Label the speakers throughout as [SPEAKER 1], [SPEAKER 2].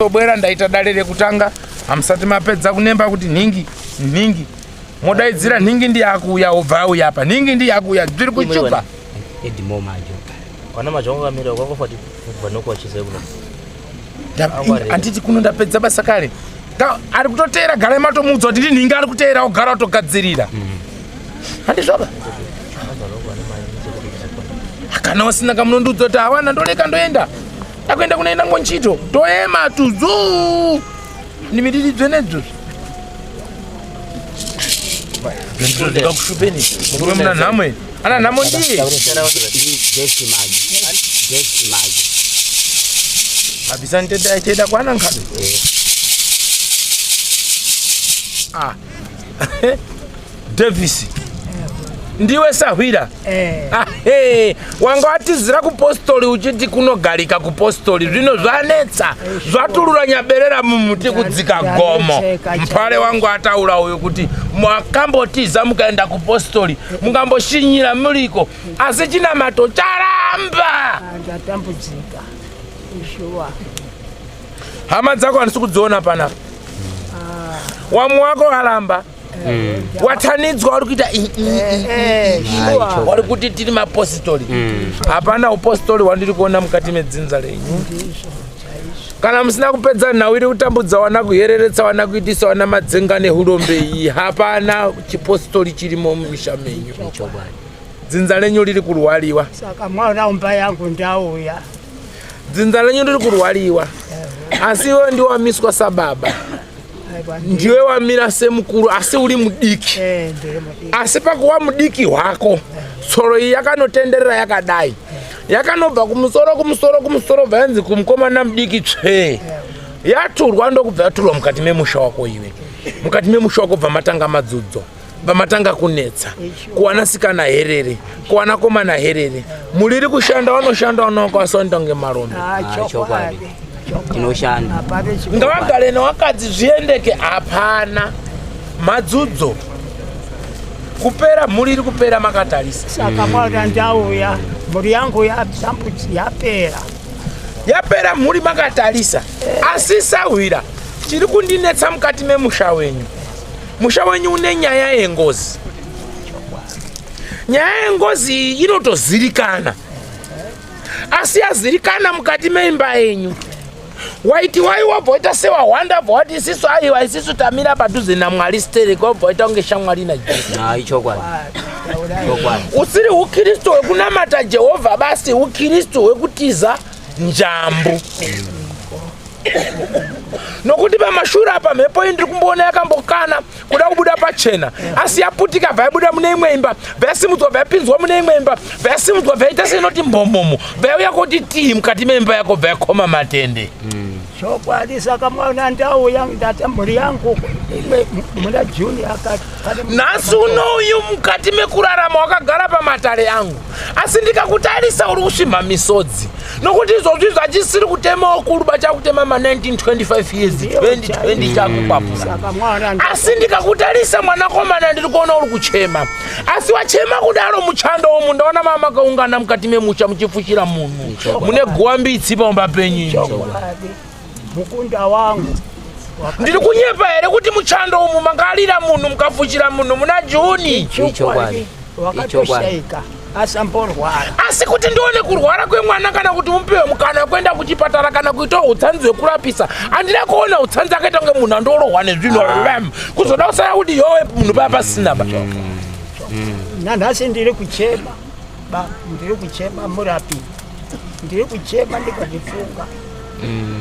[SPEAKER 1] Bwera ndaita dare rekutanga hamusati mapedza kunemba kuti nhingi nhingi modaidzira nhingi ndiye akuuya obva auya apa nhingi ndiye akuuya zviri kuchupa
[SPEAKER 2] Edimo majo. Wana majo wakamira kwakofati kubva nokuwachisa kuno.
[SPEAKER 1] Handiti kuno ndapedza basa kare. Ari kutoteera garai matomuudza kuti ndinhingi ari kuteera ogara otogadzirira. Handizvoba. Kana usina kamunondiudza kuti hawana ndoleka ndoenda. Takuenda kunoenda ngonchito toema tuzu nimiriridzwe nedzvozvo ndikakushupeni murume muna nhamo iri ana nhamo ndiye abisa ntenda cheda kwana nkhabe ah Davis ndiwe sahwira eh. Ah, hey, wanga watizira kupostori uchiti kunogarika kupostori zvino zvanetsa eh, zvaturura nyaberera mumuti kudzika gomo mpare wangu ataura uyu kuti makambotiza mukaenda kupostori mukamboshinyira muriko asi chinamato charamba
[SPEAKER 3] ah, ndatambudzika shuwa
[SPEAKER 1] hama dzako handisi kudziona panapa ah. wamwe wako waramba mm. watanidzwa uri kuita eh, eh, wari kuti tiri mapositori mm. hapana upositori hwandiri kuona mukati medzinza renyu kana musina kupedza nhau iri kutambudza wana kuhereretsa wana kuitisa wana madzenga nehurombe iyi hapana chipositori chirimo mumisha menyu dzinza renyu riri kurwariwa
[SPEAKER 3] saka mwana umba yangu ndauya
[SPEAKER 1] dzinza renyu riri kurwariwa asi iwe ndiwe wamiswa sababa ndiwe wamira semukuru asi uri mudiki
[SPEAKER 3] eh,
[SPEAKER 1] asi pakuwa mudiki hwako tsoro iyi yakanotenderera yakadai yakanobva kumusoro kumusoro kumusoro bva yanzi kumukomana mudiki tsvee yaturwa ndokubva yaturwa mukati memusha wako iwe mukati memusha wako bva matanga madzudzo vamatanga kunetsa kuwana sikana herere kuwana komana herere muriri kushanda vanoshanda vanoka vasonda kunge marombe
[SPEAKER 3] ah,
[SPEAKER 2] ah, tinoshanda
[SPEAKER 1] ngavagare newakadzi zviendeke hapana madzudzo kupera mhuri iri kupera makatarisa
[SPEAKER 3] saka mwana ndauya mhuri yangu yapera
[SPEAKER 1] yapera mhuri makatarisa asi sahwira chiri kundinetsa mukati memusha wenyu Musha wenyu une nyaya yengozi. Nyaya yengozi iyi inotozirikana, asi yazirikana mukati meimba yenyu. Waiti wai wabva waita sewahwanda bva wati isisu aiwa isisu tamira padhuze naMwari stereki wabva waita kunge shamwari naJesu.
[SPEAKER 2] Ah, ichokwadi. Chokwadi.
[SPEAKER 1] Usiri ukristu hwekunamata Jehovha basi, ukristu hwekutiza njambu. Nokuti pamashure apa mhepo iyi ndiri kumboona yakambokana kuda kubuda pachena, asi yaputika bva yabuda mune imwe imba, bva yasimudzwa bva yapinzwa mune imwe imba, bva yasimudzwa bva yaita seinoti mbomomo, bva yauya koti tii mukati meimba yako bva yakoma matende.
[SPEAKER 3] Chokwadi, saka mwana ndauya ndati mhuri yangu imwe muna June akati
[SPEAKER 1] nhasi unouyu mukati mekurarama wakagara pamatare angu, asi ndikakutarisa uri kusvimha misodzi nokuti izvozvi zvachisiri kutemawo kuruba chakutema ma 1925 years 2020 chakukwapura. Asi ndikakutarisa mwanakomana ndiri kuona uri kuchema, asi wachema kudaro muchando umu ndaona mama makaungana mukati memusha muchifushira munhu mune guwa mbitsi paumba penyu.
[SPEAKER 3] Mukunda wangu
[SPEAKER 1] ndiri kunyepa here kuti muchando umu makarira munhu mukafushira munhu muna Juni?
[SPEAKER 2] Ichokwadi.
[SPEAKER 3] Wakatoshaika asamborwara.
[SPEAKER 1] Asi kuti ndione kurwara kwemwana kana kuti mupiwe mukana wekuenda kuchipatara kana kuita utsanzi hwekurapisa, handina kuona utsanzi akaita kunge munhu andorohwa nezvinhu ah. Kuzoda kusara kuti yowe munhu paya pasina ba.
[SPEAKER 3] Nanhasi ndiri kuchema ba, ndiri kuchema murapi, ndiri kuchema ndikazvifunga.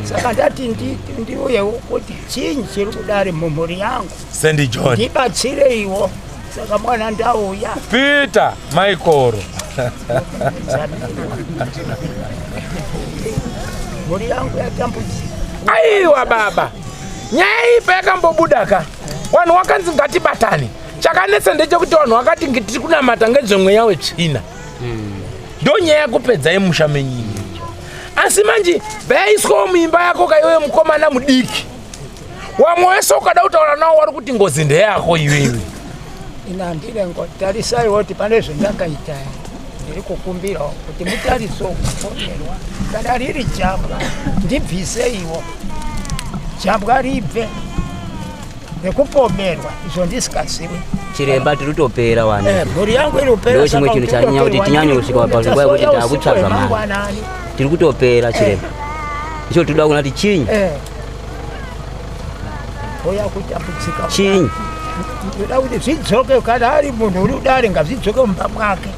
[SPEAKER 3] Saka ndati ndiuyewo kuti chinyi chiri kudari mumhuri yangu,
[SPEAKER 1] Sandy John
[SPEAKER 3] ndibatsireiwo. Saka mwana ndauya.
[SPEAKER 1] Peter Michael
[SPEAKER 3] mhuri yangu yatambudzika.
[SPEAKER 1] Aiwa baba, nyaya iyi payakambobuda ka vanhu wakanzi ngatibatane. Chakanetsa ndechekuti vanhu vakati tiri kunamata ngezvemweya wetsvina. Ndo nyaya yakupedza yemusha menyini. Asi manje vayaiswawo muimba yako kaiwe mukomana mudiki, wamwe wese ukada kutaura nawo wari kuti ngozi ndeyako iwewe.
[SPEAKER 3] Ina handine ngozi, tarisaiwo kuti pane zvendakaita, ndiri kukumbirawo kuti mutarisewo kufonerwa kana riri jambwa ndibviseiwo. Jambwa ribve nekupomerwa izvo ndisikazivi.
[SPEAKER 4] Chiremba tiri kutopera wani.
[SPEAKER 3] Eh, mhuri yangu iri kupera.
[SPEAKER 4] Ndo chimwe chinhu chanyanya kuti tinyanye kusvika panguva yekuti takutsvaga mari. Tiri kutopera chiremba. Icho tinoda kuona kuti chinyi.
[SPEAKER 3] Eh. Oya kutambudzika.
[SPEAKER 4] Chinyi.
[SPEAKER 3] Ndoda kuti zvidzoke kana ari munhu uri kudare ngazvidzoke mumba mwake.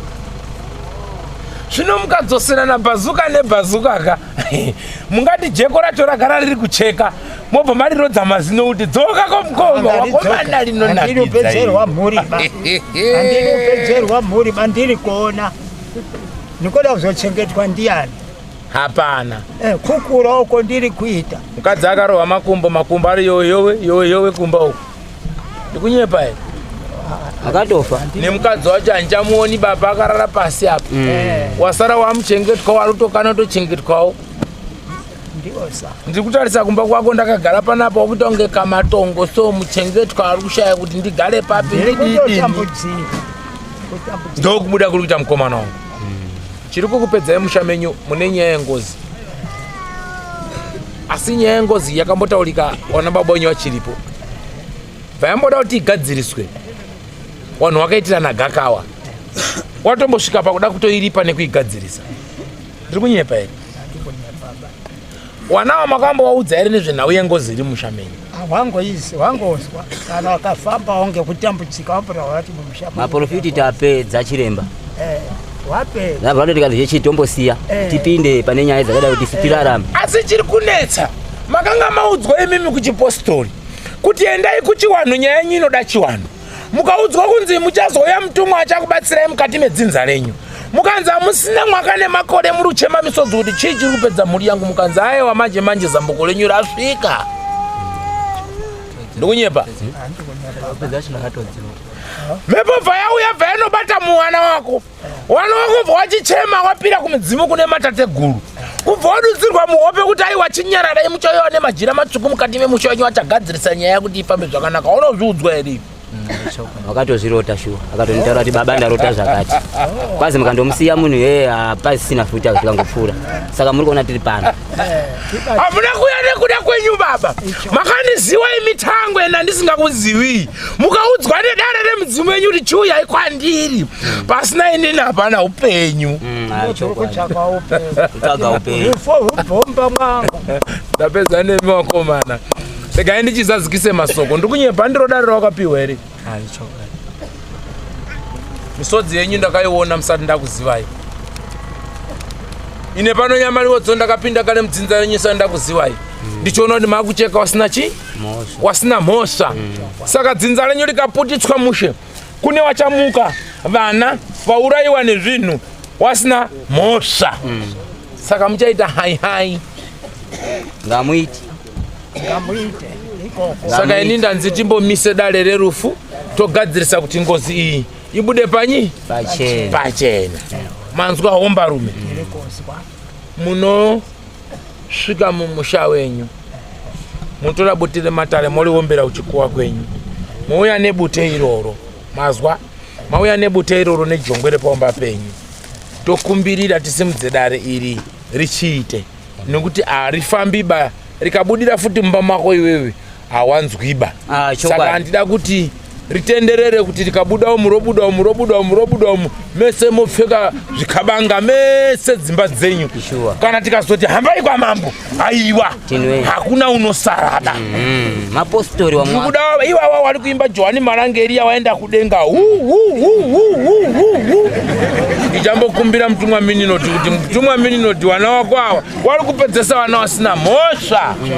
[SPEAKER 1] Zvino mukadzoserana bhazuka nebhazuka ka mungati jeko racho ragara riri kucheka mobva marirodza mazino kuti dzoka komukoma wakomana
[SPEAKER 3] rinonakidza mhuri ba handiri kupedzerwa mhuri ba ndiri kuona ndikoda kuzochengetwa ndiyani
[SPEAKER 1] hapana
[SPEAKER 3] eh, kukura uko ndiri kuita
[SPEAKER 1] mukadzi akarohwa makumbo makumbo ari yowe yowe yowe yowe kumba uko ndikunyepa here
[SPEAKER 4] akatofa
[SPEAKER 1] nemukadzi wacho handichamuoni baba akarara pasi apa mm. Eh. wasara wamuchengetwa warutokana tochengetwawo ndiri kutarisa kumba kwako ndakagara panapa wakuita kunge kamatongo so muchengetwa ari kushaya kuti ndigare papi ndididini ndokubuda kuri kuita mukomana wangu mm. chiri kukupedzai musha menyu mune nyaya yengozi asi nyaya yengozi yakambotaurika wana baba wenyu vachiripo vayamboda kuti igadziriswe vanhu wakaitirana gakawa watombosvika pakuda kutoiripa nekuigadzirisa ndiri kunyepa here wana wamakambowaudza here nezvenhau yengozi iri musha menyu
[SPEAKER 3] ah, wangoizi wangozwa kana wakafamba wange kutambudzika wambura wati mumusha
[SPEAKER 4] maprofiti tapedza chiremba
[SPEAKER 3] eh, wapedza
[SPEAKER 4] vanoti kazi chechitombosiya eh. tipinde pane nyaya dzakada kuti eh. tirarame
[SPEAKER 1] asi chiri kunetsa makanga maudzwa imimi kuchipostori kuti endai kuchiwanhu nyaya yenyu inoda chiwanhu mukaudzwa kunzi muchazouya mutumwa achakubatsirai mukati medzinza renyu mukanzi hamusina mwaka nemakore muri kuchema misodzi kuti chii chiri kupedza mhuri yangu mukanzi ayewa manje manje zambuko renyu rasvika ndikunyepa mhepo bva yauya bva yanobata muwana wako Wana wako bva wachichema wapira kumidzimu kune matateguru kubva wadutsirwa muhope kuti aiwa chinyararai muchauyawa nemajira matsvuku mukati memusha wenyu vachagadzirisa nyaya kuti ifambe zvakanaka unozviudzwa here
[SPEAKER 4] wakatozvirota shuwa akatonitaura kuti baba ndarota zvakati kwazi mukandomusiya munhu yeye hapasisina futi zvikangopfuura saka muri kuona tiri pano
[SPEAKER 1] hamuna kuya nekuda kwenyu baba makandiziwa imi tangwe nandisingakuziwii mukaudzwa nedare remudzimu wenyu kuti chiuyai kwandiri pasina inini hapana upenyu
[SPEAKER 4] mm,
[SPEAKER 1] ndapedza nemi wakomana regai ndichizadzikise masoko ndikunyepa ndiro dare rawakapiwa here misodzi yenyu ndakaiona musati ndakuzivai ine pano nyamariwodzo ndakapinda kare mudzinza renyu sati ndakuzivai ndichiona kuti makucheka wasina chii wasina mhosva mm. saka dzinza renyu rikaputitswa mushe kune wachamuka vana vaurayiwa nezvinhu wasina mhosva mm. saka muchaita hai hai
[SPEAKER 4] ngamuite
[SPEAKER 1] saka ini ndanzi timbomise dare rerufu togadzirisa kuti ngozi iyi ibude panyi pachena manzwa hombarume muno svika mumusha wenyu motora bute rematare moriombera kuchikuwa kwenyu mouya nebute iroro mazwa mauya nebute iroro nejongwe repaumba penyu tokumbirira tisimudze dare iri richiite nekuti harifambi ba rikabudira futi mumba mako iwewe hawanzwiba
[SPEAKER 4] ah,
[SPEAKER 1] saka handida kuti ritenderere kuti rikabuda umu robuda umu robuda umu robuda umu mese mopfeka zvikabanga mese dzimba dzenyu kana tikazoti hambai kwamambo aiwa hakuna unosarada
[SPEAKER 4] mm, mapostori
[SPEAKER 1] kuda iwawa wari kuimba johani marangeriya waenda kudenga ndichambokumbira mutumwa mininoti kuti mutumwa mininoti wana wako awa wari kupedzesa vana wasina mhosva mm.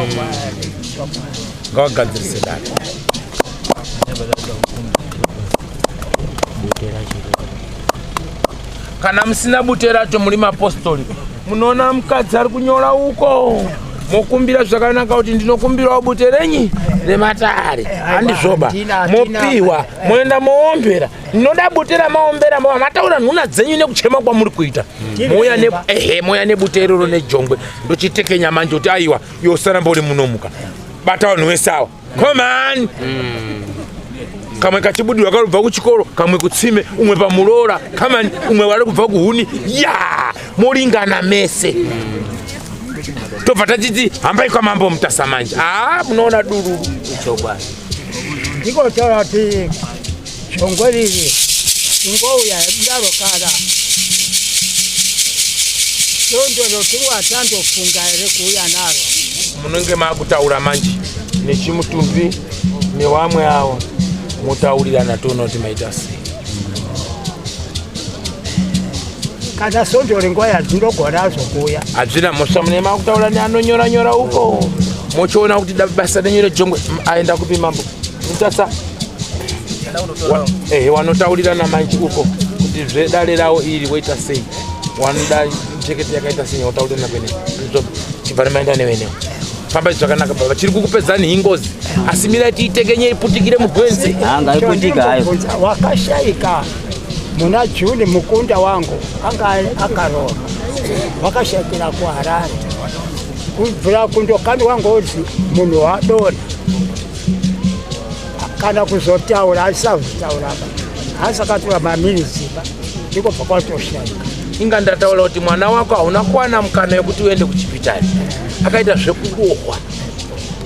[SPEAKER 1] ngavagadzirise dare kana musina bute racho muri mapostori munoona mukadzi ari kunyora uko mokumbira zvakanaka kuti ndinokumbirawo bute renyi rematare handizvoba mopiwa moenda moombera ndinoda bute ramaombera mava mataura nhuna dzenyu nekuchema kwamuri kuita mouya ehe mouya nebute iroro nejongwe ndochitekenya manje kuti aiwa iwe usaramba uri munomuka bata vanhu vese awa come on mm. kamwe kachibudirwa karubva kuchikoro kamwe kutsime umwe pamuroora come on umwe wari kubva kuhuni ya moringana mese mm. Tobva tachiti hambai kwamambo Mutasa manje. Ah, munoona dururu.
[SPEAKER 4] Chokwadi.
[SPEAKER 3] Ndikotaura kuti jongwe riri ingouya ndarokara sondo rotirwa tandofunga here kuuya naro.
[SPEAKER 1] Munenge makutaura manje nechimutumbi newamwe avo motaurirana toona kuti maita sei.
[SPEAKER 3] Kana sondo ringuva yadzinogona azokuuya.
[SPEAKER 1] Hazvina mhosva, mune makutaura neanonyora nyora uko mochiona kuti basa renyu rejongwe aenda kupi mambo Mutasa? Ehe, wanotaurirana manje uko kuti zvedare rawo iri woita sei, wanoda chekete yakaita sei, wotaurirana kwene chibva nemaenda newenewo. Fambai zvakanaka baba, chiri kukupedzani ingozi, asi mirai tiitekenye iputikire mugwenzi.
[SPEAKER 4] Ngaiputika hayo.
[SPEAKER 3] Chondinobvunza, wakashaika muna June mukunda wangu anga akaroora, wakashaikira kuHarare kubvira kundokandwa ngozi, munhu wadona kana kuzotaura achisazotaura ba asi akatora maminitsi ba ndikobva kwatoshaika.
[SPEAKER 1] Inga ndataura kuti mwana wako hauna kuwana mukana wekuti uende kuchipitari, akaita zvekurohwa,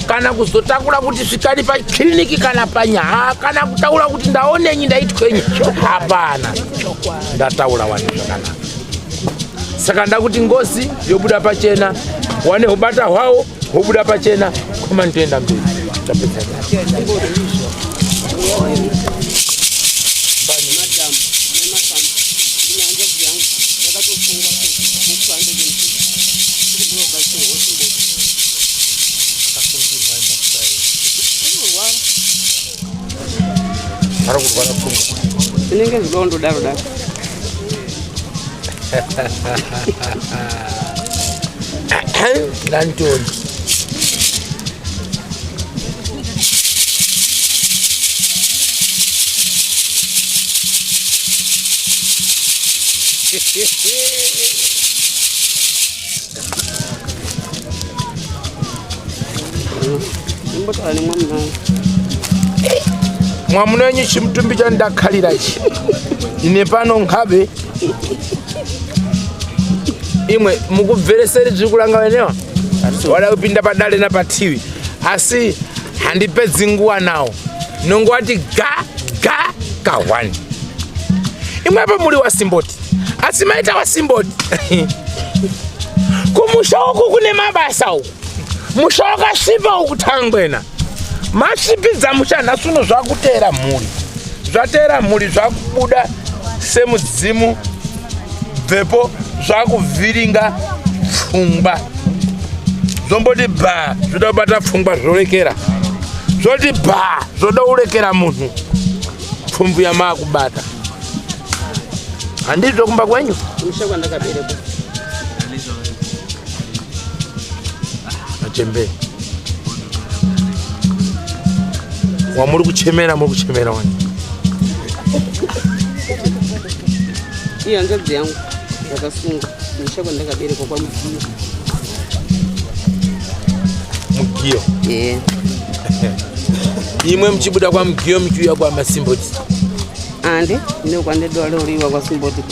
[SPEAKER 1] kana kuzotakura kuti svikani pakiriniki kana panyaha, kana kutaura kuti ndaonenyi ndaitwenyi, hapana. Ndataura wani zvakanaka, saka ndakuti ngozi yobuda pachena, wane ubata hwawo hwobuda pachena, koma nditoenda mberi tapedza.
[SPEAKER 5] Madam nemasamba, ndine hanzvadzi yangu yakatosungwa for 250 kubatsirwa simboti. Kurwara.
[SPEAKER 1] Ari kurwara pfungwa.
[SPEAKER 5] Zvinenge zvidondo daro daro.
[SPEAKER 1] Ndantoni
[SPEAKER 5] Imbotaura nemwamuna.
[SPEAKER 1] Mwamuna wenyu chimutumbi chandakhalira ichi ine pano nkhabe imwe mukubvereseri zviri kulanga venewa wada kupinda padare napativi, asi handipedzi nguva nawo, nongowati ga ga ka1 imwepo muri wasimboti, asi maita wasimboti kumusha uku kune mabasa uku, musha wakasvipa uku, tangwena masvipidza musha nhasi uno, zvakuteera mhuri, zvateera mhuri, zvakubuda semudzimu bvepo, zvakuvhiringa pfungwa, zvomboti bha zvoda kubata pfungwa, zvorekera, zvoti bha zvoda kurekera munhu pfumvu yamaakubata. Handizvo kumba kwenyu?
[SPEAKER 5] Musha kwandakaberekwa.
[SPEAKER 1] Machembere wamuri kuchemera, muri kuchemera wani?
[SPEAKER 5] Iyi hanzvadzi yangu yakasungwa musha kwandakaberekwa, kwaMugiyo.
[SPEAKER 1] Mugiyo?
[SPEAKER 5] Ee.
[SPEAKER 1] Imwe muchibuda kwaMugiyo muchiuya kwamasimboti?
[SPEAKER 5] Andi nekwandedwaloriwa kwasimboti.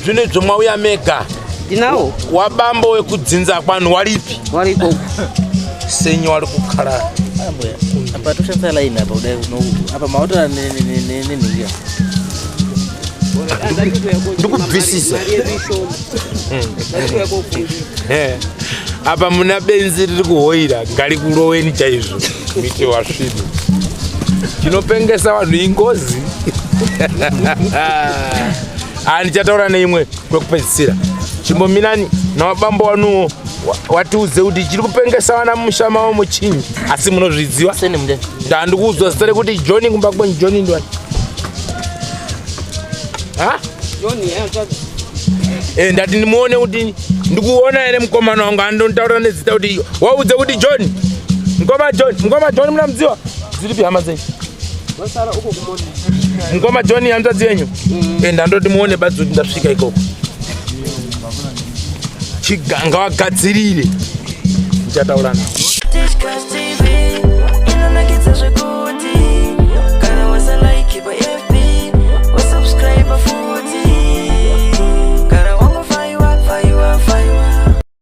[SPEAKER 1] Zvino izvo mwauya mega?
[SPEAKER 5] Ndinawo.
[SPEAKER 1] Wabambo wekudzinza kwanu waripi?
[SPEAKER 5] Wariko.
[SPEAKER 1] Senyi wari kukhala?
[SPEAKER 2] Ambuya, apa toshandisa line apa kudai apa maotora nenhingi.
[SPEAKER 1] Ndikubvisisa.
[SPEAKER 5] Mari yedu ishoma, ndatuya kokumbira.
[SPEAKER 1] Apa muna benzi riri kuhoira ngarikuroweni chaizvo, miti wasvinu chinopengesa vanhu ingozi. Handichataura neimwe kwekupedzisira. Chimbominani nawabambo wanuwo watiudze kuti chiri kupengesa vana mumusha mavo muchinyi, asi munozviziva.
[SPEAKER 2] Seni mundeni.
[SPEAKER 1] Ndandikuudzwa zita rekuti John kumba kwenyu. John ndiwani ha?
[SPEAKER 5] John hanzvadzi.
[SPEAKER 1] Ndati ndimuone kuti ndikuona here mukomana wangu andonitaura nezita kuti waudze kuti John, mukoma John, mukoma John munamudziwa? Dziripi hama dzenyu?
[SPEAKER 5] Vasara uko kumota.
[SPEAKER 1] Mukoma John hanzvadzi yenyu? Ndandoti muone badzi kuti ndasvika ikoko. Chiganga wagadzirire, ndichataura navo.
[SPEAKER 6] Tichkach TV inonakidza zvekuru.